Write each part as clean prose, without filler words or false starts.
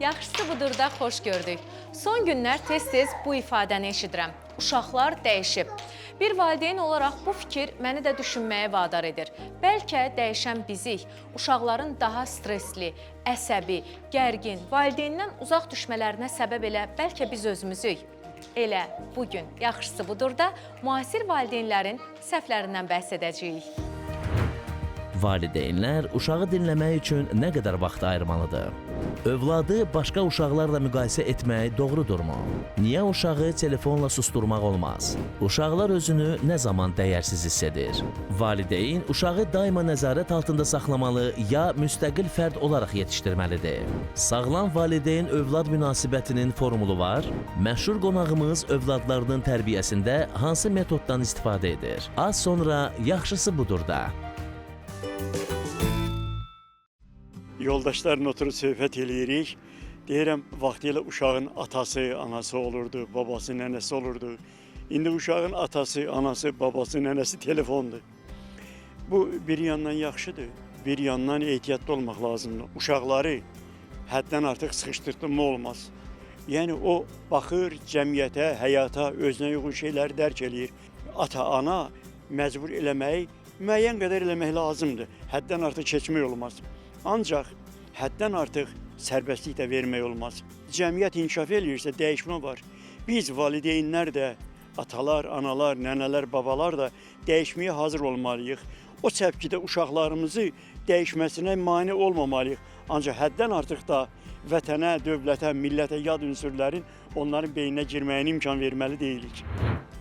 Yaxşısı budur da xoş gördük. Son günlər tez-tez bu ifadəni eşidirəm. Uşaqlar dəyişib. Bir valideyn olaraq bu fikir məni də düşünməyə vadar edir. Bəlkə dəyişən bizik, uşaqların daha stresli, əsəbi, gərgin, valideyndən uzaq düşmələrinə səbəb elə bəlkə biz özümüzük. Elə bu gün yaxşısı budur da müasir valideynlərin səhvlərindən bəhs edəcəyik. Valideynlər uşağı dinləmək üçün nə qədər vaxt ayırmalıdır? Övladı başqa uşaqlarla müqayisə etmək doğrudurmu? Niyə uşağı telefonla susturmaq olmaz? Uşaqlar özünü nə zaman dəyərsiz hiss edir? Valideyn uşağı daima nəzarət altında saxlamalı ya müstəqil fərd olaraq yetişdirməlidir? Sağlam valideyn övlad münasibətinin formulu var? Məşhur qonağımız övladlarının tərbiyəsində hansı metoddan istifadə edir? Az sonra yaxşısı budur da. Yoldaşlarla oturub söhbət eləyirik. Deyirəm, vaxtilə uşağın atası, anası olurdu, babası, nənəsi olurdu. İndi uşağın atası, anası, babası, nənəsi telefondur. Bu bir yandan yaxşıdır, bir yandan ehtiyatlı olmaq lazımdır. Uşaqları həddən artıq sıxışdırtma olmaz. Yəni o baxır cəmiyyətə, həyata, özünə uyğun şeyləri dərk eləyir. Ata, ana məcbur eləməyi müəyyən qədər eləmək lazımdır. Həddən artıq keçmək olmaz. Ancaq həddən artıq sərbəstlik də vermək olmaz. Cəmiyyət inkişaf eləyirsə dəyişmə var. Biz valideynlər də, atalar, analar, nənələr, babalar da dəyişməyə hazır olmalıyıq. O səpkidə uşaqlarımızı dəyişməsinə mane olmamalıyıq. Ancaq həddən artıq da vətənə, dövlətə, millətə yad ünsürlərin onların beyninə girməyinə imkan verməli deyilik.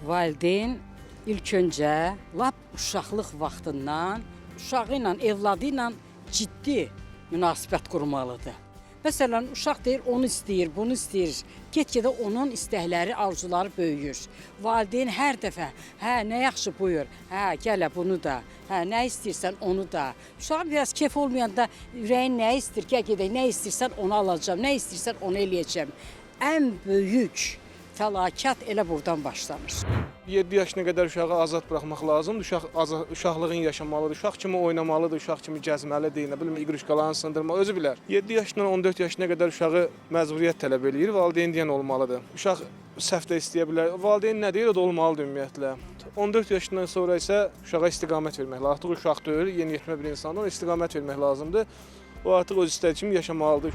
Valideyn ilk öncə lap uşaqlıq vaxtından uşağı ilə, evladı ilə ciddi münasibət qurmalıdır. Məsələn, uşaq deyir, onu istəyir, bunu istəyir. Get-gedə onun istəkləri, arzuları böyüyür. Valideyn hər dəfə, hə, nə yaxşı buyur, hə, gələ bunu da, hə, nə istəyirsən onu da. Uşağın biraz kef olmayanda ürəyin nə istəyir, gəl gedək, nə istəyirsən onu alacağam, nə istəyirsən onu eləyəcəm. Ən böyük fəlakət elə buradan başlanır. 7 yaşına qədər uşağı azad buraxmaq lazımdır. Uşaq uşaqlığını yaşamalıdır, uşaq kimi oynamalıdır, uşaq kimi gəzməlidir, nə bilim iqruşkalarını sındırma, özü bilər. 7 yaşından 14 yaşına qədər uşağı məcburiyyət tələb eləyir, valideyn deyən olmalıdır. Uşaq səhv də istəyə bilər. Valideyn nə deyir, o da olmalıdır ümumiyyətlə. 14 yaşından sonra isə uşağa istiqamət vermək lazımdır. Artıq uşaq deyil, yeniyetmə bir insandır, ona istiqamət vermək lazımdır. O artıq öz istədiyi kimi yaşamalıdır.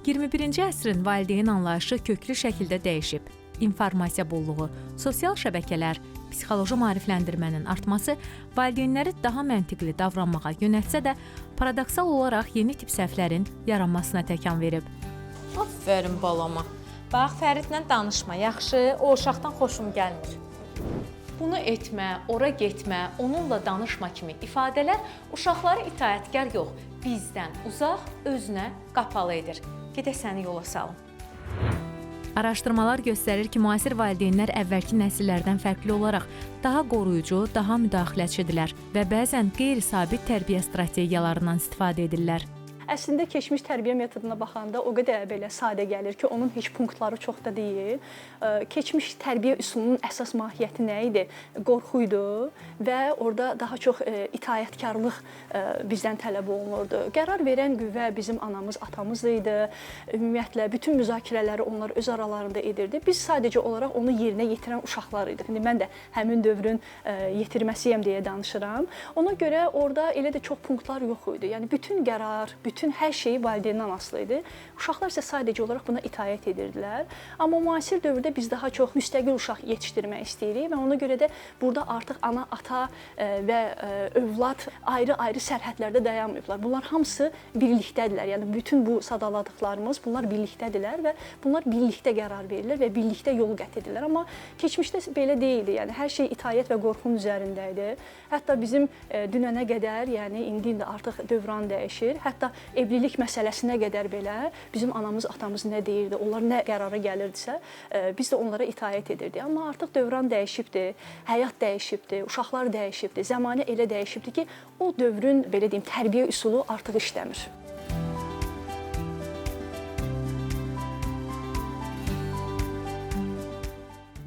21-ci əsrin valideyn anlayışı köklü şəkildə dəyişib. İnformasiya bolluğu, sosial şəbəkələr, psixoloji maarifləndirmənin artması valideynləri daha məntiqli davranmağa yönəltsə də, paradoksal olaraq yeni tip səhvlərin yaranmasına təkan verib. Aferin balama. Bax, Fəridlə danışma, yaxşı, o uşaqdan xoşum gəlmir. Bunu etmə, ora getmə, onunla danışma kimi ifadələr uşaqları itaətkar yox, bizdən uzaq, özünə qapalı edir. Gedək səni yola salım. Araşdırmalar göstərir ki, müasir valideynlər əvvəlki nəsillərdən fərqli olaraq daha qoruyucu, daha müdaxiləçidirlər və bəzən qeyri-sabit tərbiyə strategiyalarından istifadə edirlər. Əslində keçmiş tərbiyə metoduna baxanda o qədər belə sadə gəlir ki, onun heç punktları çox da deyil. Keçmiş tərbiyə üsulunun əsas mahiyyəti nə idi? Qorxu idi və orada daha çox itaətkarlıq bizdən tələb olunurdu. Qərar verən qüvvə bizim anamız, atamız idi. Ümumiyyətlə bütün müzakirələri onlar öz aralarında edirdi. Biz sadəcə olaraq onu yerinə yetirən uşaqlar idik. İndi mən də həmin dövrün yetirməsiyəm deyə danışıram. Ona görə orada elə də çox punktlar yox idi. Yəni bütün qərar, bütün hər şeyi valideyndən asılı idi. Uşaqlar isə sadəcə olaraq buna itaət edirdilər. Amma müasir dövrdə biz daha çox müstəqil uşaq yetişdirmək istəyirik və ona görə də burada artıq ana, ata və övlad ayrı-ayrı sərhədlərdə dayanmayıblar. Bunlar hamısı birlikdədirlər. Yəni bütün bu sadaladıqlarımız bunlar birlikdədirlər və bunlar birlikdə qərar verirlər və birlikdə yol qət edirlər. Amma keçmişdə belə deyildi. Yəni hər şey itaət və qorxunun üzərində idi. Hətta bizim dünənə qədər, yəni indi artıq dövran dəyişir. Hətta evlilik məsələsinə qədər belə bizim anamız, atamız nə deyirdi, onlar nə qərara gəlirdisə, biz də onlara itaət edirdik. Amma artıq dövran dəyişibdi, həyat dəyişibdi, uşaqlar dəyişibdi, zəmanə elə dəyişibdi ki, o dövrün, belə deyim, tərbiyə üsulu artıq işləmir.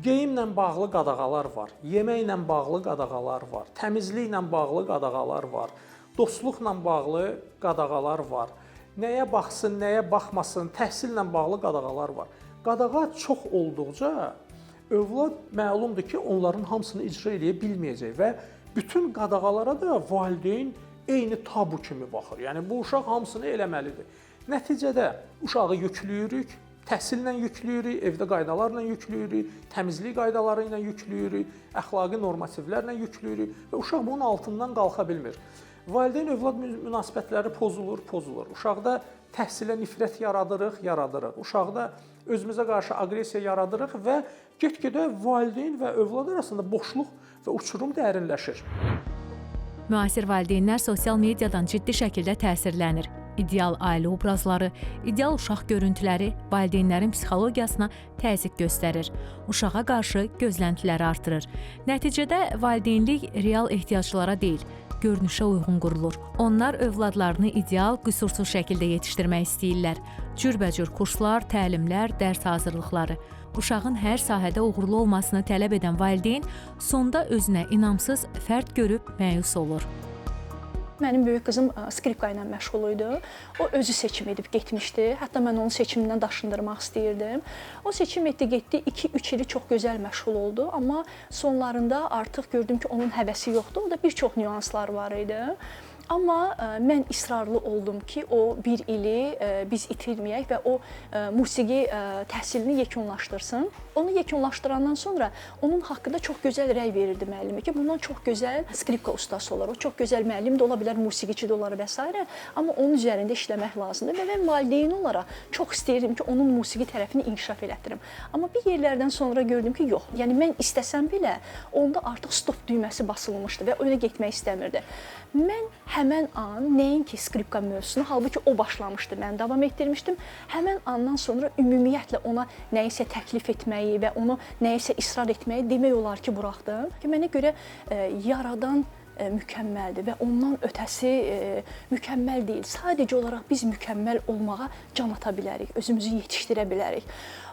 Geyimlə bağlı qadağalar var, yeməklə bağlı qadağalar var, təmizliklə bağlı qadağalar var, dostluqla bağlı qadağalar var. Nəyə baxsın, nəyə baxmasın, təhsillə bağlı qadağalar var. Qadağa çox olduqca övlad məlumdur ki, onların hamısını icra eləyə bilməyəcək və bütün qadağalara da valideyn eyni tabu kimi baxır. Yəni bu uşaq hamısını eləməlidir. Nəticədə uşağı yükləyirik, təhsillə yükləyirik, evdə qaydalarla yükləyirik, təmizlik qaydaları ilə yükləyirik, əxlaqi normativlərlə yükləyirik və uşaq bunun altından qalxa bilmir. Valideyn-övlad münasibətləri pozulur, pozulur. Uşaqda təhsilə nifrət yaradırıq, yaradırıq. Uşaqda özümüzə qarşı aqressiya yaradırıq və get-gedə valideyn və övlad arasında boşluq və uçurum dərinləşir. Müasir valideynlər sosial mediadan ciddi şəkildə təsirlənir. İdeal ailə obrazları, ideal uşaq görüntüləri valideynlərin psixologiyasına təzyiq göstərir. Uşağa qarşı gözləntiləri artırır. Nəticədə valideynlik real ehtiyaclara deyil, görünüşə uyğun qurulur. Onlar övladlarını ideal, qüsursuz şəkildə yetişdirmək istəyirlər. Cürbəcür kurslar, təlimlər, dərs hazırlıqları. Uşağın hər sahədə uğurlu olmasını tələb edən valideyn sonda özünə inamsız fərd görüb məyus olur. Mənim böyük qızım skripka ilə məşğul idi. O özü seçim edib getmişdi. Hətta mən onun seçimindən daşındırmaq istəyirdim. O seçim etdi, getdi. 2-3 ili çox gözəl məşğul oldu. Amma sonlarında artıq gördüm ki, onun həvəsi yoxdur. Onda bir çox nüanslar var idi. Amma mən israrlı oldum ki, o bir ili biz itirməyək və o musiqi təhsilini yekunlaşdırsın. Onu yekunlaşdırandan sonra onun haqqında çox gözəl rəy verirdi müəllimə ki, bundan çox gözəl skripka ustası olar, o çox gözəl müəllim də ola bilər, musiqiçi də olar və s. Amma onun üzərində işləmək lazımdır və mən valideyn olaraq çox istəyirdim ki, onun musiqi tərəfini inkişaf elətdirim. Amma bir yerlərdən sonra gördüm ki, yox. Yəni mən istəsəm belə onda artıq stop düyməsi basılmışdı və önə getmək istəmirdi. Mən həmən an nəinki skripka mövzusunu, halbuki o başlamışdı, mən davam etdirmişdim. Həmən andan sonra ümumiyyətlə ona nəyisə təklif etməyi və onu nəyisə israr etməyi demək olar ki, buraxdım. Mənə görə yaradan mükəmməldir və ondan ötəsi mükəmməl deyil. Sadəcə olaraq biz mükəmməl olmağa can ata bilərik, özümüzü yetişdirə bilərik.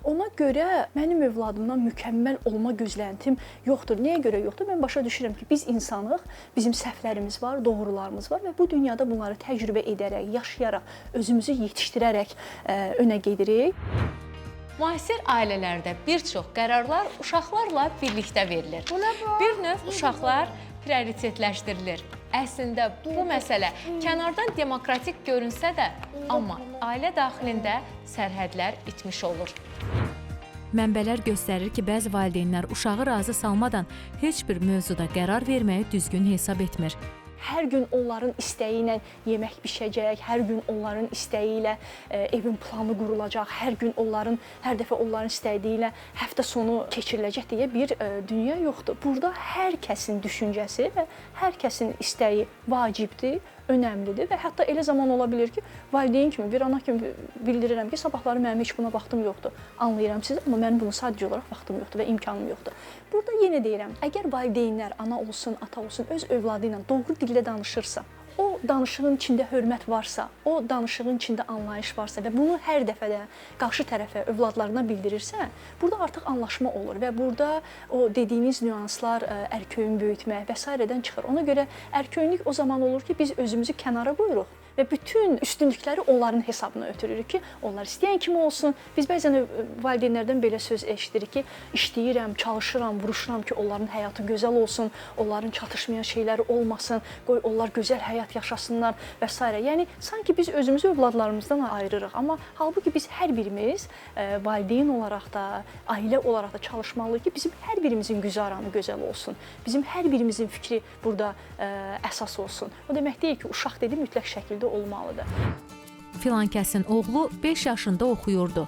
Ona görə mənim övladımdan mükəmməl olma gözləntim yoxdur. Nəyə görə yoxdur? Mən başa düşürəm ki, biz insanıq, bizim səhvlərimiz var, doğrularımız var və bu dünyada bunları təcrübə edərək, yaşayaraq, özümüzü yetişdirərək önə gedirik. Müasir ailələrdə bir çox qərarlar uşaqlarla birlikdə verilir. Bir növ uşaqlar prioritetləşdirilir. Əslində bu məsələ kənardan demokratik görünsə də, amma ailə daxilində sərhədlər itmiş olur. Mənbələr göstərir ki, bəzi valideynlər uşağı razı salmadan heç bir mövzuda qərar verməyi düzgün hesab etmir. Hər gün onların istəyi ilə yemək bişəcək, hər gün onların istəyi ilə evin planı qurulacaq, hər gün onların, hər dəfə onların istədiyi ilə həftə sonu keçiriləcək deyə bir dünya yoxdur. Burada hər kəsin düşüncəsi və hər kəsin istəyi vacibdir, önəmlidir və hətta elə zaman ola bilir ki, valideyn kimi, bir ana kimi bildirirəm ki, sabahları mənim heç buna vaxtım yoxdur. Anlayıram sizi, amma mənim bunu sadəcə olaraq vaxtım yoxdur və imkanım yoxdur. Burada yenə deyirəm, əgər valideynlər, ana olsun, ata olsun, öz övladı ilə doğru dildə danışırsa, o danışığın içində hörmət varsa, o danışığın içində anlayış varsa və bunu hər dəfə də qarşı tərəfə, övladlarına bildirirsə, burada artıq anlaşma olur və burada o dediyiniz nüanslar, ərköyün böyütmək və s. çıxır. Ona görə ərköyünlük o zaman olur ki, biz özümüzü kənara qoyuruq və bütün üstünlükləri onların hesabına ötürürük ki, onlar istəyən kimi olsun. Biz bəzən valideynlərdən belə söz eşidirik ki, işləyirəm, çalışıram, vuruşuram ki, onların həyatı gözəl olsun, onların çatışmayan şeyləri olmasın, qoy onlar gözəl həyat yaşasınlar və s. Yəni, sanki biz özümüzü övladlarımızdan ayırırıq. Amma halbuki biz hər birimiz valideyn olaraq da, ailə olaraq da çalışmalıyıq ki, bizim hər birimizin güzaranı gözəl olsun. Bizim hər birimizin fikri burada əsas olsun. O demək deyil ki, uşaq dedi mütləq şəkildə olmalıdır. Filankəsin oğlu 5 yaşında oxuyurdu.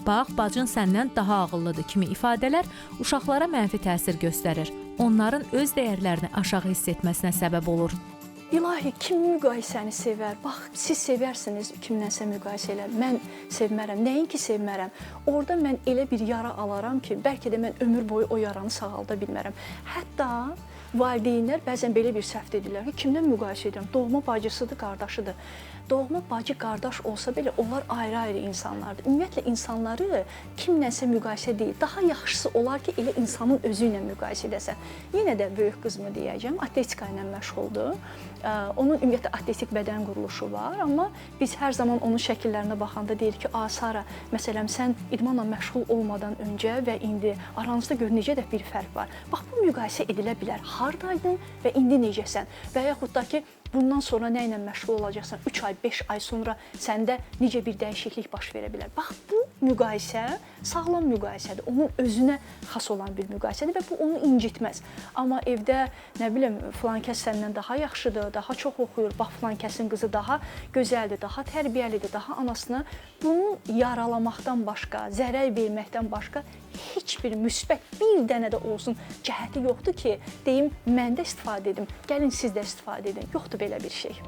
Bax, bacın səndən daha ağıllıdır kimi ifadələr uşaqlara mənfi təsir göstərir. Onların öz dəyərlərini aşağı hiss etməsinə səbəb olur. İlahi, kim müqayisəni sevər? Bax, siz sevərsiniz kimdənsə müqayisə elə. Mən sevmərəm, nəinki sevmərəm. Orada mən elə bir yara alaram ki, bəlkə də mən ömür boyu o yaranı sağalda bilmərəm. Hətta valideynlər bəzən belə bir səhv edirlər ki, kimdən müqayisə edirəm? Doğma bacısıdır, qardaşıdır. Doğma bacı, qardaş olsa belə onlar ayrı-ayrı insanlardır. Ümumiyyətlə insanları kimlənsə müqayisə deyil. Daha yaxşısı olar ki, elə insanın özü ilə müqayisə edəsən. Yenə də böyük qızımı deyəcəm, atletika ilə məşğuldur. Onun ümumiyyətlə atletik bədən quruluşu var, amma biz hər zaman onun şəkillərinə baxanda deyir ki, "A Sara, məsələn sən idmanla məşğul olmadan öncə və indi aranızda gör necə də bir fərq var." Bax bu müqayisə edilə bilər. Hardaydın və indi necəsən? Və yaxud da ki, bundan sonra nə ilə məşğul olacaqsan? 3 ay, 5 ay sonra səndə necə bir dəyişiklik baş verə bilər? Bax bu müqayisə sağlam müqayisədir. Onun özünə xas olan bir müqayisədir və bu onu incitməz. Amma evdə nə bilim filan kəs səndən daha yaxşıdır, daha çox oxuyur, bax filan kəsin qızı daha gözəldir, daha tərbiyəlidir, daha anasına, bunu yaralamaqdan başqa, zərər verməkdən başqa heç bir müsbət bir dənə də olsun cəhəti yoxdur ki, deyim mən də istifadə edim, gəlin siz də istifadə edin. Yoxdur belə bir şey.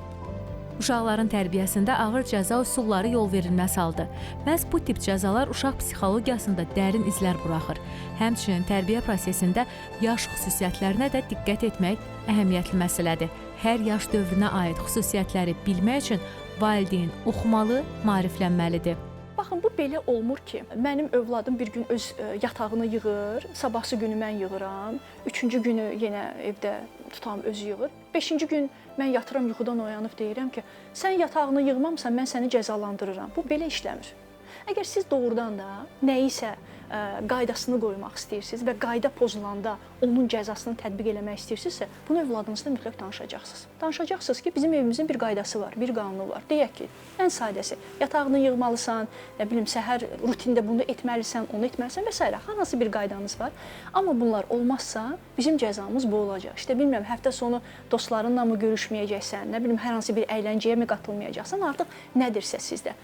Uşaqların tərbiyəsində ağır cəza üsulları yol verilməz haldır. Məhz bu tip cəzalar uşaq psixologiyasında dərin izlər buraxır. Həmçinin tərbiyə prosesində yaş xüsusiyyətlərinə də diqqət etmək əhəmiyyətli məsələdir. Hər yaş dövrünə aid xüsusiyyətləri bilmək üçün valideyn oxumalı, maariflənməlidir. Baxın, bu belə olmur ki, mənim övladım bir gün öz yatağını yığır, sabahsı günü mən yığıram, üçüncü günü yenə evdə tutam özü yığır, beşinci gün mən yatıram, yuxudan oyanıb deyirəm ki, sən yatağını yığmamsan, mən səni cəzalandırıram. Bu belə işləmir. Əgər siz doğrudan da nəyisə qaydasını qoymaq istəyirsiniz və qayda pozulanda onun cəzasını tətbiq eləmək istəyirsinizsə, bunu övladınızla mütləq danışacaqsınız. Danışacaqsınız ki, bizim evimizin bir qaydası var, bir qanunu var. Deyək ki, ən sadəsi, yatağını yığmalısan, nə bilim, səhər rutində bunu etməlisən, onu etməlisən və s. Hansı bir qaydanız var. Amma bunlar olmazsa, bizim cəzamız bu olacaq. İşte bilmirəm, həftə sonu dostlarınla mı görüşməyəcəksən, nə bilim, hər hansı bir əyləncəyə mi qatılmayacaqsan, artıq nədirsə sizdə.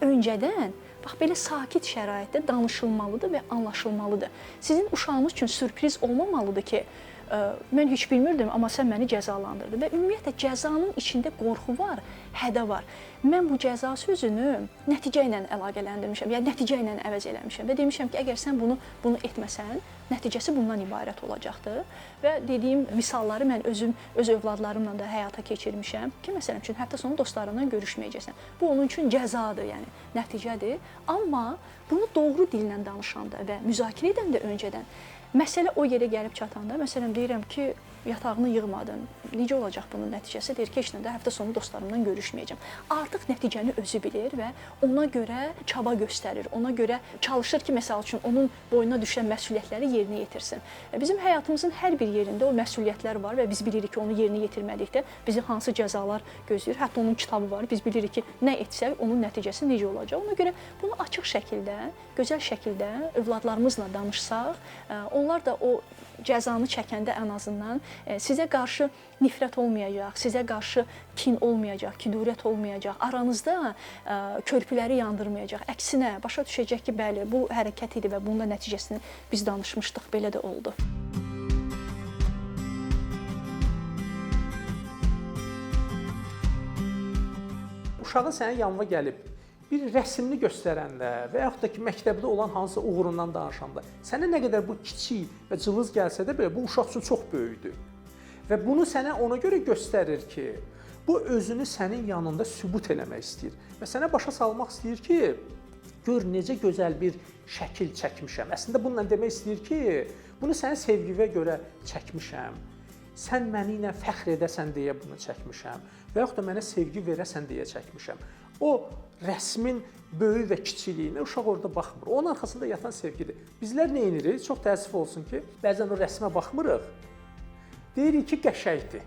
Öncədən bax belə sakit şəraitdə danışılmalıdır və anlaşılmalıdır. Sizin uşağınız üçün sürpriz olmamalıdır ki, mən heç bilmirdim, amma sən məni cəzalandırdın. Və ümumiyyətlə cəzanın içində qorxu var, hədə var. Mən bu cəza sözünü nəticə ilə əlaqələndirmişəm, yəni nəticə ilə əvəz eləmişəm və demişəm ki, əgər sən bunu etməsən, nəticəsi bundan ibarət olacaqdır. Və dediyim misalları mən özüm, öz övladlarımla da həyata keçirmişəm ki, məsələn üçün həftə sonu dostlarından görüşməyəcəksən. Bu onun üçün cəzadır, yəni nəticədir. Amma bunu doğru dillə danışanda və müzakirə edəndə öncədən məsələ o yerə gəlib çatanda, məsələn deyirəm ki, yatağını yığmadın, necə olacaq bunun nəticəsi? Deyir ki, heç nə də həftə sonu dostlarımdan görüşməyəcəm. Artıq nəticəni özü bilir və ona görə çaba göstərir, ona görə çalışır ki, məsəl üçün onun boynuna düşən məsuliyyətləri yerinə yetirsin. Bizim həyatımızın hər bir yerində o məsuliyyətlər var və biz bilirik ki, onu yerinə yetirmədikdə bizi hansı cəzalar gözləyir. Hətta onun kitabı var, biz bilirik ki, nə etsək onun nəticəsi necə olacaq. Ona görə bunu açıq şəkildə, gözəl şəkildə övladlarımızla danışsaq, onlar da o cəzanı çəkəndə ən azından sizə qarşı nifrət olmayacaq, sizə qarşı kin olmayacaq, kidurət olmayacaq, aranızda körpüləri yandırmayacaq. Əksinə, başa düşəcək ki, bəli, bu hərəkət idi və bunun da nəticəsini biz danışmışdıq, belə də oldu. Uşağın sənin yanına gəlib bir rəsmini göstərəndə və yaxud da ki, məktəbdə olan hansısa uğurundan danışanda, sənə nə qədər bu kiçik və cılız gəlsə də belə, bu uşaq üçün çox böyükdür. Və bunu sənə ona görə göstərir ki, bu özünü sənin yanında sübut eləmək istəyir və sənə başa salmaq istəyir ki, gör necə gözəl bir şəkil çəkmişəm. Əslində bununla demək istəyir ki, bunu sənin sevgivə görə çəkmişəm. Sən məni ilə fəxr edəsən deyə bunu çəkmişəm və yaxud da mənə sevgi verəsən deyə çəkmişəm. O rəsmin böyük və kiçikliyinə uşaq orada baxmır. Onun arxasında yatan sevgidir. Bizlər nə edirik? Çox təəssüf olsun ki, bəzən o rəsmə baxmırıq. Deyirik ki, qəşəngdir.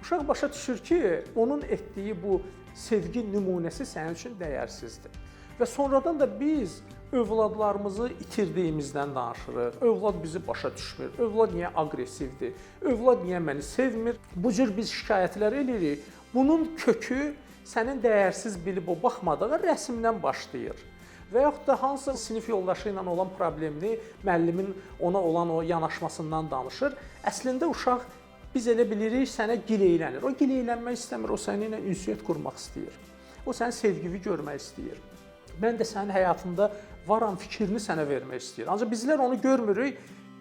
Uşaq başa düşür ki, onun etdiyi bu sevgi nümunəsi sənin üçün dəyərsizdir. Və sonradan da biz övladlarımızı itirdiyimizdən danışırıq. Övlad bizi başa düşmür. Övlad niyə aqressivdir? Övlad niyə məni sevmir? Bu cür biz şikayətlər eləyirik. Bunun kökü sənin dəyərsiz bilib o baxmadığı rəsmdən başlayır. Və yaxud da hansısa sinif yoldaşı ilə olan problemini müəllimin ona olan o yanaşmasından danışır. Əslində uşaq biz elə bilirik sənə gileylənir. O gileylənmək istəmir, o səninlə ünsiyyət qurmaq istəyir. O sənin sevgini görmək istəyir. Mən də sənin həyatında varam fikrini sənə vermək istəyir. Ancaq bizlər onu görmürük.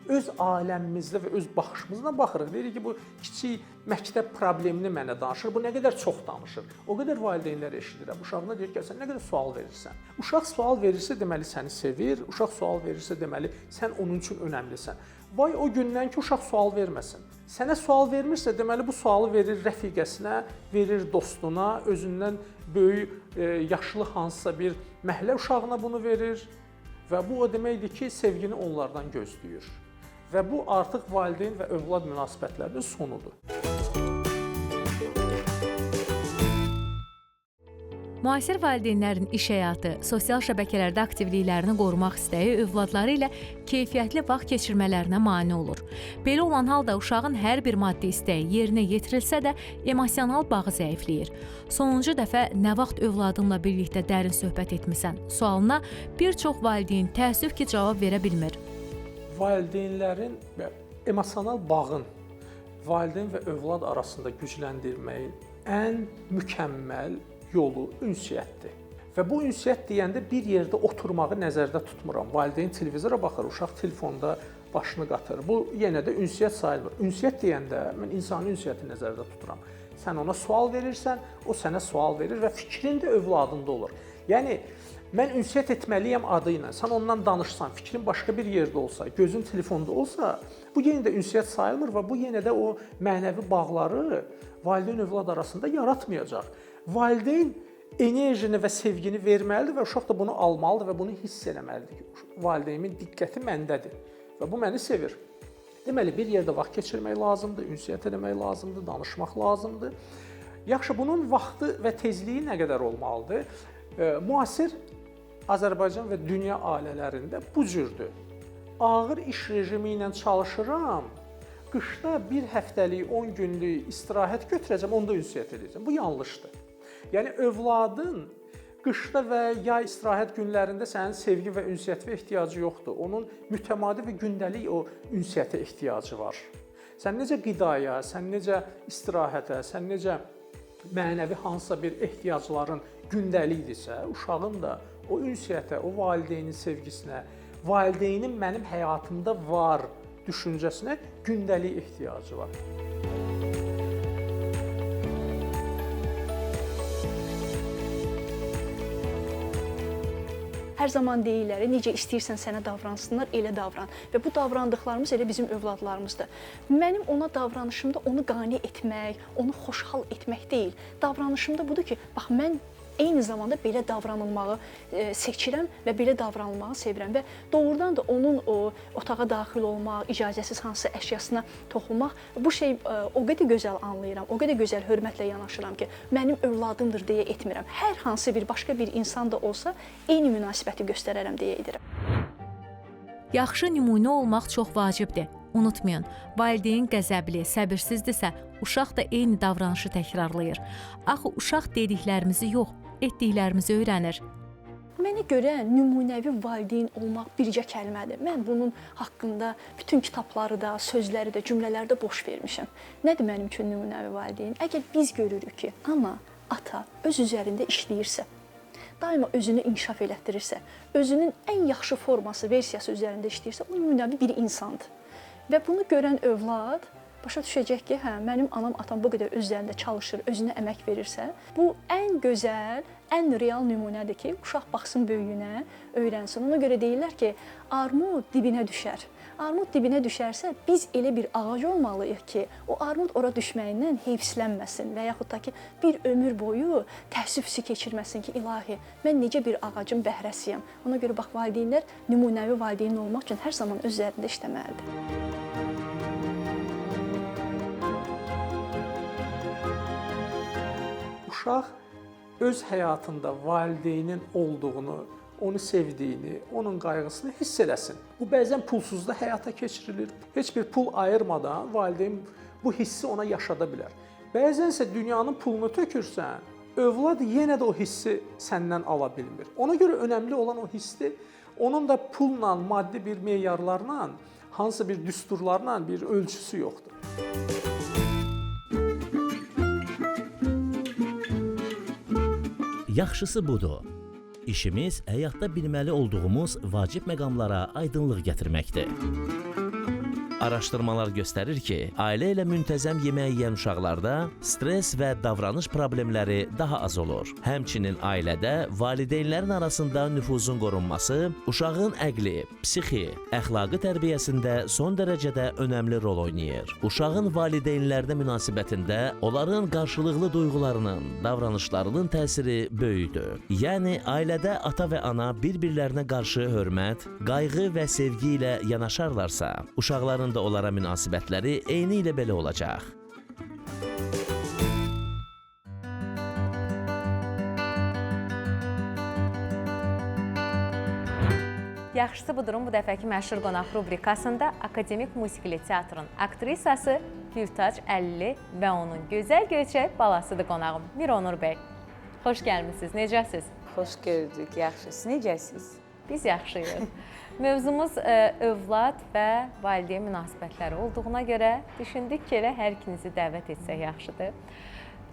öz aləmimizdə və öz baxışımızla baxırıq. Deyirik ki, bu kiçik məktəb problemini mənə danışır. Bu nə qədər çox danışır. O qədər valideynlər eşidirəm. Uşağına deyir ki, sən nə qədər sual verirsən. Uşaq sual verirsə, deməli səni sevir. Uşaq sual verirsə, deməli sən onun üçün önəmlisən. Vay o gündən ki, uşaq sual verməsin. Sənə sual vermirsə, deməli bu sualı verir rəfiqəsinə, verir dostuna, özündən böyük yaşlı hansısa bir məhəllə uşağına bunu verir və bu o deməkdir ki, sevgini onlardan gözləyir. Və bu artıq valideyn və övlad münasibətlərinin sonudur. Müasir valideynlərin iş həyatı, sosial şəbəkələrdə aktivliklərini qorumaq istəyi övladları ilə keyfiyyətli vaxt keçirmələrinə mane olur. Belə olan halda uşağın hər bir maddi istəyi yerinə yetirilsə də emosional bağı zəifləyir. Sonuncu dəfə nə vaxt övladınla birlikdə dərin söhbət etmisən? Sualına bir çox valideyn təəssüf ki, cavab verə bilmir. Valideynlərin və emosional bağın valideyn və övlad arasında gücləndirməyin ən mükəmməl yolu ünsiyyətdir. Və bu ünsiyyət deyəndə bir yerdə oturmağı nəzərdə tutmuram. Valideyn televizora baxır, uşaq telefonda başını qatır. Bu yenə də ünsiyyət sayılmır. Ünsiyyət deyəndə mən insani ünsiyyəti nəzərdə tuturam. Sən ona sual verirsən, o sənə sual verir və fikrin də övladında olur. Yəni mən ünsiyyət etməliyəm adı ilə. Sən ondan danışsan, fikrin başqa bir yerdə olsa, gözün telefonda olsa, bu yenə də ünsiyyət sayılmır və bu yenə də o mənəvi bağları valideyn-övlad arasında yaratmayacaq. Valideyn enerjini və sevgini verməlidir və uşaq da bunu almalıdır və bunu hiss eləməlidir ki, valideynimin diqqəti məndədir və bu məni sevir. Deməli, bir yerdə vaxt keçirmək lazımdır, ünsiyyət eləmək lazımdır, danışmaq lazımdır. Yaxşı, bunun vaxtı və tezliyi nə qədər olmalıdır? Müasir Azərbaycan və dünya ailələrində bu cürdür. Ağır iş rejimi ilə çalışıram, qışda bir həftəlik, 10 günlük istirahət götürəcəm, onda ünsiyyət edəcəm. Bu yanlışdır. Yəni, övladın qışda və yay istirahət günlərində sənin sevgi və ünsiyyətə ehtiyacı yoxdur. Onun mütəmadi və gündəlik o ünsiyyətə ehtiyacı var. Sən necə qidaya, sən necə istirahətə, sən necə mənəvi hansısa bir ehtiyacların gündəlikdirsə, uşağın da o ünsiyyətə, o valideynin sevgisinə, valideynin mənim həyatımda var düşüncəsinə gündəlik ehtiyacı var. Hər zaman deyirlər, necə istəyirsən sənə davransınlar, elə davran. Və bu davrandıqlarımız elə bizim övladlarımızdır. Mənim ona davranışımda onu qane etmək, onu xoşhal etmək deyil. Davranışımda budur ki, bax mən eyni zamanda belə davranılmağı seçirəm və belə davranılmağı sevirəm və doğrudan da onun o otağa daxil olmaq, icazəsiz hansısa əşyasına toxunmaq, bu şey o qədər gözəl anlayıram, o qədər gözəl hörmətlə yanaşıram ki, mənim övladımdır deyə etmirəm. Hər hansı bir başqa bir insan da olsa eyni münasibəti göstərərəm deyə edirəm. Yaxşı nümunə olmaq çox vacibdir. Unutmayın, valideyn qəzəbli, səbirsizdirsə, uşaq da eyni davranışı təkrarlayır. Axı uşaq dediklərimizi yox, etdiklərimizi öyrənir. Mənə görə nümunəvi valideyn olmaq bircə kəlmədir. Mən bunun haqqında bütün kitabları da, sözləri də, cümlələri də boş vermişəm. Nədir mənim üçün nümunəvi valideyn? Əgər biz görürük ki, ana, ata öz üzərində işləyirsə, daima özünü inkişaf elətdirirsə, özünün ən yaxşı forması, versiyası üzərində işləyirsə, o nümunəvi bir insandır. Və bunu görən övlad başa düşəcək ki, hə, mənim anam, atam bu qədər öz üzərində çalışır, özünə əmək verirsə, bu ən gözəl, ən real nümunədir ki, uşaq baxsın böyüyünə, öyrənsin. Ona görə deyirlər ki, armud dibinə düşər. Armud dibinə düşərsə, biz elə bir ağac olmalıyıq ki, o armud ora düşməyindən heyfslənməsin və yaxud da ki, bir ömür boyu təəssüf hissi keçirməsin ki, ilahi, mən necə bir ağacın bəhrəsiyəm. Ona görə bax, valideynlər nümunəvi valideyn olmaq üçün hər zaman öz üzərində işləməlidir. Uşaq öz həyatında valideynin olduğunu, onu sevdiyini, onun qayğısını hiss eləsin. Bu bəzən pulsuz da həyata keçirilir. Heç bir pul ayırmadan valideyn bu hissi ona yaşada bilər. Bəzənsə dünyanın pulunu tökürsən, övlad yenə də o hissi səndən ala bilmir. Ona görə önəmli olan o hissdir. Onun da pulla, maddi bir meyarlarla, hansısa bir düsturlarla bir ölçüsü yoxdur. Yaxşısı budur. İşimiz həyatda bilməli olduğumuz vacib məqamlara aydınlıq gətirməkdir. Araşdırmalar göstərir ki, ailə ilə müntəzəm yemək yeyən uşaqlarda stres və davranış problemləri daha az olur. Həmçinin ailədə valideynlərin arasında nüfuzun qorunması uşağın əqli, psixi, əxlaqi tərbiyəsində son dərəcədə önəmli rol oynayır. Uşağın valideynlərinə münasibətində onların qarşılıqlı duyğularının, davranışlarının təsiri böyükdür. Yəni ailədə ata və ana bir-birlərinə qarşı hörmət, qayğı və sevgi ilə yanaşarlarsa, uşaqların da onlara münasibətləri eyni ilə belə olacaq. Yaxşısı budur, bu dəfəki məşhur qonaq rubrikasında Akademik Musiqili Teatrın aktrisası Gültac Əlili və onun gözəl göyçək balasıdır qonağım Mir Onur bəy. Xoş gəlmisiniz, necəsiz? Xoş gördük, yaxşı. Siz necəsiz? Biz yaxşıyıq. Mövzumuz övlad və valideyn münasibətləri olduğuna görə düşündük ki, elə hər ikinizi dəvət etsək yaxşıdır.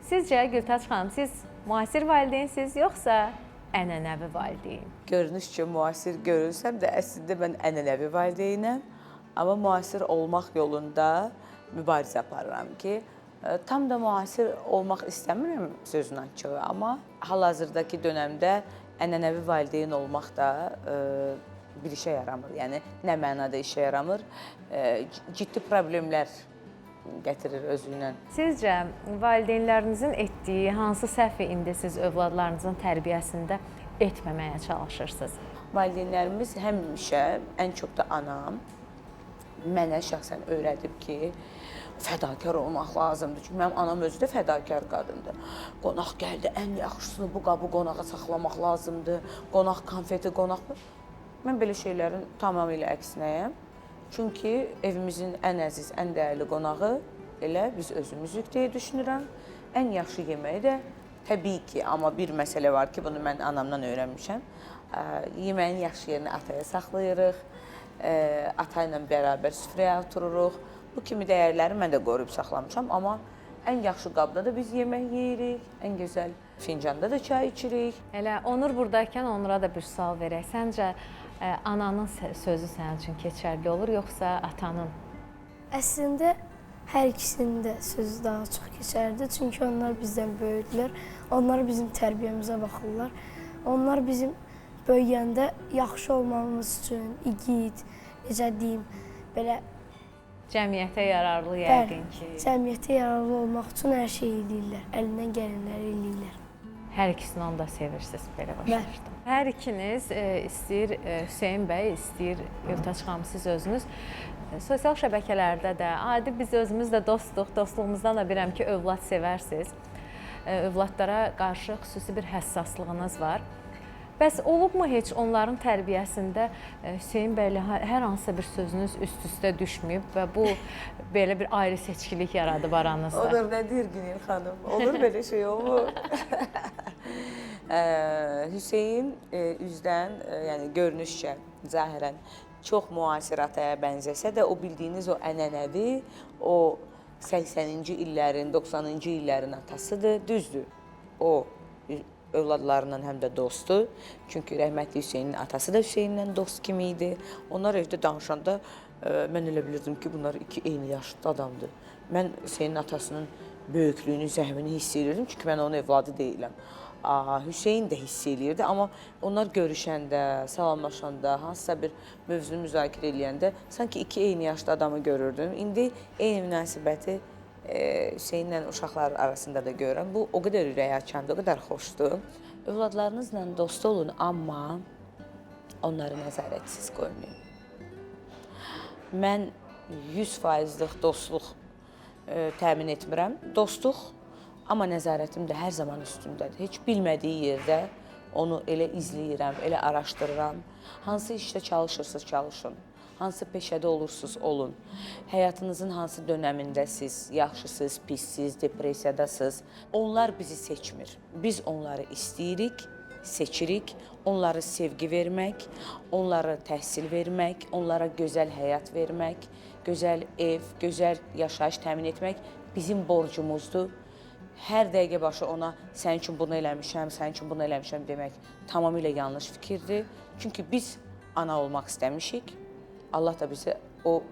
Sizcə Gültac xanım, siz müasir valideynsiniz yoxsa ənənəvi valideyn? Görünüşcə müasir görünsəm də əslində mən ənənəvi valideynəm. Amma müasir olmaq yolunda mübarizə aparıram ki, tam da müasir olmaq istəmirəm sözün açığı, amma hal-hazırdakı dönəmdə ənənəvi valideyn olmaq da bir işə yaramır. Yəni nə mənada işə yaramır? Ciddi problemlər gətirir özü ilə. Sizcə valideynlərinizin etdiyi hansı səhvi indi siz övladlarınızın tərbiyəsində etməməyə çalışırsınız? Valideynlərimiz həmişə, ən çox da anam mənə şəxsən öyrədib ki, fədakar olmaq lazımdır. Çünki mənim anam özü də fədakar qadındır. Qonaq gəldi, ən yaxşısını bu qabı qonağa saxlamaq lazımdır. Qonaq konfeti, qonaq... Mən belə şeylərin tamamilə əksinəyəm. Çünki evimizin ən əziz, ən dəyərli qonağı elə biz özümüzük deyə düşünürəm. Ən yaxşı yeməyi də təbii ki, amma bir məsələ var ki, bunu mən anamdan öyrənmişəm. Yeməyin yaxşı yerini ataya saxlayırıq, ata ilə bərabər süfrəyə otururuq. Bu kimi dəyərləri mən də qoruyub saxlamışam, amma ən yaxşı qabda da biz yemək yeyirik, ən gözəl fincanda da çay içirik. Elə Onur buradaykən Onura da bir sual verək. Səncə ananın sözü sənin üçün keçərli olur, yoxsa atanın? Əslində hər ikisinin də sözü daha çox keçərlidir. Çünki onlar bizdən böyüdülər. Onlar bizim tərbiyəmizə baxırlar. Onlar bizim böyüyəndə yaxşı olmamız üçün igid, necə deyim, belə cəmiyyətə yararlı yəqin ki. Cəmiyyətə yararlı olmaq üçün hər şey eləyirlər, əlindən gələnləri eləyirlər. Hər ikisini onu da sevirsiniz, belə başa düşdüm. Hər ikiniz istəyir Hüseyn bəy, istəyir Gültac xanım, siz özünüz sosial şəbəkələrdə də, adi biz özümüz də dostuq, dostluğumuzdan da bilirəm ki, övlad sevərsiniz. Övladlara qarşı xüsusi bir həssaslığınız var. Bəs olubmu heç onların tərbiyəsində Hüseyn bəylə hər hansısa bir sözünüz üst-üstə düşməyib və bu belə bir ayrı seçkilik yaradıb aranızda? Olur, nə deyir Günel xanım? Olur belə şey, olmur. Hüseyn üzdən, yəni görünüşcə, zahirən çox müasir ataya bənzəsə də, o bildiyiniz o ənənəvi, o 80-ci illərin, 90-cı illərin atasıdır. Düzdür, o övladlarından həm də dostdur. Çünki rəhmətli Hüseynin atası da Hüseynlə dost kimi idi. Onlar evdə danışanda mən elə bilirdim ki, bunlar iki eyni yaşlı adamdır. Mən Hüseynin atasının böyüklüyünü, zəhmini hiss edirdim. Çünki mən onun evladı deyiləm. Hüseyn də hiss eləyirdi, amma onlar görüşəndə, salamlaşanda, hansısa bir mövzunu müzakirə eləyəndə sanki iki eyni yaşlı adamı görürdüm. İndi eyni münasibəti Hüseynlə uşaqlar arasında da görürəm. Bu o qədər ürəyi açandı, o qədər xoşdur. Övladlarınızla dost olun, amma onları nəzarətsiz qoymayın. Mən 100%lıq dostluq təmin etmirəm. Dostluq, amma nəzarətim də hər zaman üstündədir. Heç bilmədiyi yerdə onu elə izləyirəm, elə araşdırıram. Hansı işdə çalışırsınız, çalışın. Hansı peşədə olursunuz, olun. Həyatınızın hansı dönəmindəsiz, yaxşısınız, pissiz, depressiyadasınız. Onlar bizi seçmir. Biz onları istəyirik, seçirik. Onları sevgi vermək, onlara təhsil vermək, onlara gözəl həyat vermək, gözəl ev, gözəl yaşayış təmin etmək bizim borcumuzdur. Hər dəqiqə başı ona sənin üçün bunu eləmişəm, sənin üçün bunu eləmişəm demək tamamilə yanlış fikirdir. Çünki biz ana olmaq istəmişik. Allah da bizə o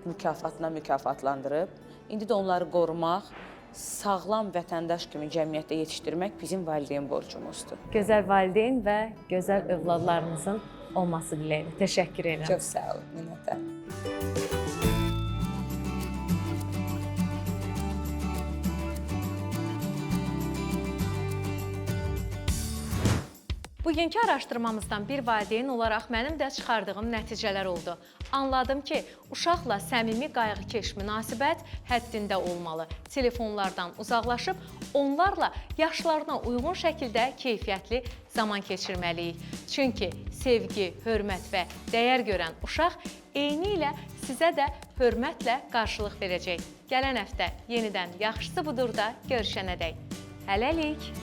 mükafatına mükafatlandırıb. İndi də onları qorumaq, sağlam vətəndaş kimi cəmiyyətdə yetişdirmək bizim valideyn borcumuzdur. Gözəl valideyn və gözəl övladlarınızın olması dileyilə. Təşəkkür edirəm. Çox sağ olun, minnətdaram. Bugünkü araşdırmamızdan bir valideyn olaraq mənim də çıxardığım nəticələr oldu. Anladım ki, uşaqla səmimi qayğıkeş münasibət həddində olmalı. Telefonlardan uzaqlaşıb onlarla yaşlarına uyğun şəkildə keyfiyyətli zaman keçirməliyik. Çünki sevgi, hörmət və dəyər görən uşaq eynilə sizə də hörmətlə qarşılıq verəcək. Gələn həftə yenidən yaxşısı budur da görüşənədək. Hələlik.